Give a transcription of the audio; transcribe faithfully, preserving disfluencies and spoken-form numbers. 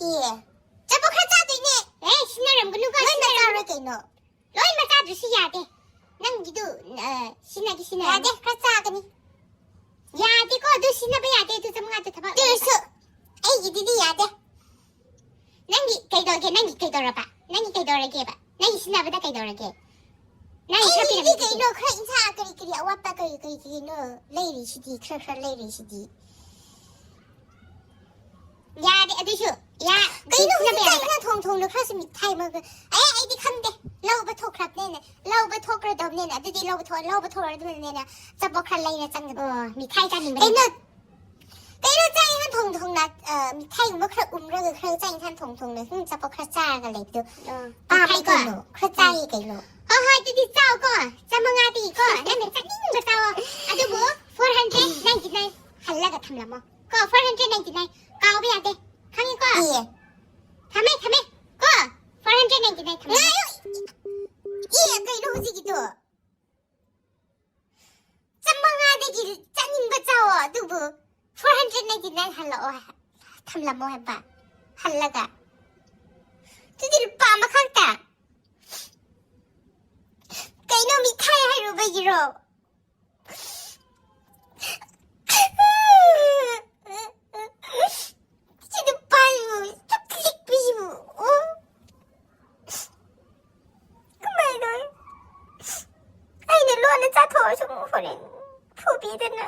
ꯑꯦ, ꯆꯥꯄꯣꯠ ꯈꯔ ꯆꯥꯗꯣꯏꯅꯦ꯫ ꯑꯦ, ꯁꯤꯟꯅꯔꯝꯒꯅꯨꯀꯣ, ꯂꯣꯏꯅ ꯁꯤꯟꯅꯔꯝꯒꯅꯨ꯫ ꯆꯥꯔꯣꯏ ꯀꯩꯅꯣ? ꯂꯣꯏꯅ ꯆꯥꯗ꯭ꯔꯁꯨ ꯌꯥꯗꯦ꯫ ꯅꯪꯒꯤꯗꯨ, ꯑ, ꯁꯤꯟꯅꯒꯦ, ꯁꯤꯟꯅꯔꯝꯒꯅꯨ꯫ ꯌꯥꯗꯦ, ꯈꯔ ꯆꯥꯒꯅꯤ꯫ ꯌꯥꯗꯦꯀꯣ, ꯑꯗꯨ ꯁꯤꯟꯅꯕ ꯌꯥꯗꯦ, ꯑꯗꯨ ꯆꯥꯝꯃꯉꯥꯗꯨ ꯊꯕꯛ ꯑꯗꯨ ꯑꯣꯏꯔꯁꯨ ꯑꯩꯒꯤꯗꯨꯗꯤ ꯌꯥꯗꯦ꯫ ꯅꯪꯒꯤ ꯀꯩꯗꯧꯒꯦ? ꯅꯪꯒꯤ ꯀꯩꯗꯧꯔꯕ? ꯅꯪꯒꯤ ꯀꯩꯗꯧꯔꯒꯦꯕ? ꯅꯪꯒꯤ ꯁꯤꯟꯅꯕꯗ ꯀꯩꯗꯧꯔꯒꯦ? ꯅꯪꯒꯤ ꯈꯔ ꯑꯩꯒꯤꯗꯤ ꯄꯤꯔꯝꯃꯤꯗꯨꯗꯤ꯫ ꯀꯩꯅꯣ, ꯈꯔ ꯏꯟꯁꯥꯡ ꯀꯔꯤ ꯀꯔꯤ ꯑꯋꯥꯠꯄ ꯀꯔꯤ ꯀꯔꯤ ꯀꯩꯅꯣ ꯂꯩꯔꯤꯁꯤꯗꯤ, ꯈꯔ ꯈꯔ ꯂꯩꯔꯤꯁꯤꯗꯤ꯫ ꯌꯥꯗꯦ, ꯑꯗꯨꯁꯨ꯫ ꯌꯥ-, ꯀꯩꯅꯣ ꯁꯤꯟꯅꯕ ꯍꯧꯖꯤꯛ ꯆꯥꯛ ꯌꯥꯗꯕ꯫ ꯏꯟꯁꯥꯡ ꯊꯣꯡ ꯊꯣꯡꯅ ꯈꯔꯁꯨ ꯃꯤꯊꯥꯏ ꯑꯃ, ꯑꯦ, ꯑꯩꯗꯤ ꯈꯪꯗꯦ꯫ ꯂꯧꯕ ꯊꯣꯛꯈ꯭ꯔꯕꯅꯦꯅ, ꯂꯧꯕ ꯊꯣꯛꯈ꯭ꯔꯗꯕꯅꯦꯅ, ꯑꯗꯨꯗꯤ ꯂꯧꯕ ꯊꯣꯛ-, ꯂꯧꯕ ꯊꯣꯛꯈ꯭ꯔꯗꯕꯅꯦꯅ, ꯆꯥꯄꯣꯠ ꯈꯔ ꯂꯩꯔ ꯆꯪꯒꯗꯕ꯫ ꯑꯣ, ꯃꯤꯊꯥꯏ ꯆꯥꯅꯤꯡꯕꯅꯦ꯫ ꯀꯩꯅꯣ, ꯀꯩꯅꯣ ꯆꯥꯛ ꯏꯟꯁꯥꯡ ꯊꯣꯡ ꯊꯣꯡꯅ, ꯑ, ꯃꯤꯊꯥꯏꯒꯨꯝꯕ ꯈꯔ ꯎꯝꯔꯒ, ꯈꯔ ꯆꯥꯛ ꯏꯟꯁꯥꯡ ꯊꯣꯡ ꯊꯣꯡꯅ ꯁꯨꯝ ꯆꯥꯄꯣꯠ ꯈꯔ ꯆꯥꯔꯒ ꯂꯩꯕꯗꯣ ꯑ, ꯄꯥꯝꯃꯦ ꯃꯤꯊꯥꯏꯀꯣ? ꯀꯩꯅꯣ, ꯈꯔ ꯆꯥꯏꯌꯦ ꯀꯩꯅꯣ꯫ ꯍꯣꯏ, ꯍꯣꯏ, ꯑꯗꯨꯗꯤ ꯆꯥꯎꯀꯣ, ꯆꯥꯝꯃꯉꯥꯗꯤꯀꯣ, ꯅꯪꯅ ꯆꯥꯅꯤꯡꯕ ꯆꯥꯎꯋꯣ꯫ ꯑꯗꯨꯕꯨ four hundred ninety nine ꯍꯜꯂꯒ ꯊꯝꯂꯝꯃꯣ꯫ ꯀꯣ, four hundred ninety nine ꯀꯥꯎꯕ ꯌꯥꯗꯦ꯫ ꯈꯪꯉꯤꯀꯣ? ꯏꯌꯦ꯫ ꯊꯝꯃꯦ, ꯊꯝꯃꯦ꯫ ꯀꯣ, four hundred ninety nine ꯊꯝꯃꯦ꯫ ꯉꯥꯏꯌꯨ꯫ ꯏꯌꯦ, ꯀꯩꯅꯣ ꯍꯧꯖꯤꯛꯀꯤꯗꯣ? ꯆꯥꯝꯃꯉꯥꯗꯒꯤ ꯆꯥꯅꯤꯡꯕ ꯆꯥꯎꯋꯣ, ꯑꯗꯨꯕꯨ four hundred ninety nine ꯍꯜꯂꯛꯑꯣ ꯍꯥꯏ-, ꯊꯝꯂꯝꯃꯣ ꯍꯥꯏꯕ꯫ ꯍꯜꯂꯒ꯫ ꯑꯗꯨꯗꯤ ꯂꯨꯄꯥ ꯑꯃꯈꯛꯇ꯫ ꯀꯩꯅꯣ ꯃꯤꯊꯥꯏ ꯍꯥꯏꯔꯨꯕꯒꯤꯔꯣ? ꯁꯤ ꯅꯨꯄꯥꯁꯤꯕꯨ ꯆꯨꯞ ꯂꯤꯛꯄꯤꯁꯤꯕꯨ, ꯑꯣ꯫ ꯀꯃꯥꯏꯅ? ꯑꯩꯅ ꯂꯣꯟꯅ ꯆꯥꯊꯣꯛꯑꯁꯨ ꯑꯃꯨꯛ ꯍꯣꯔꯦꯟ ꯐꯨꯕꯤꯗꯅ꯫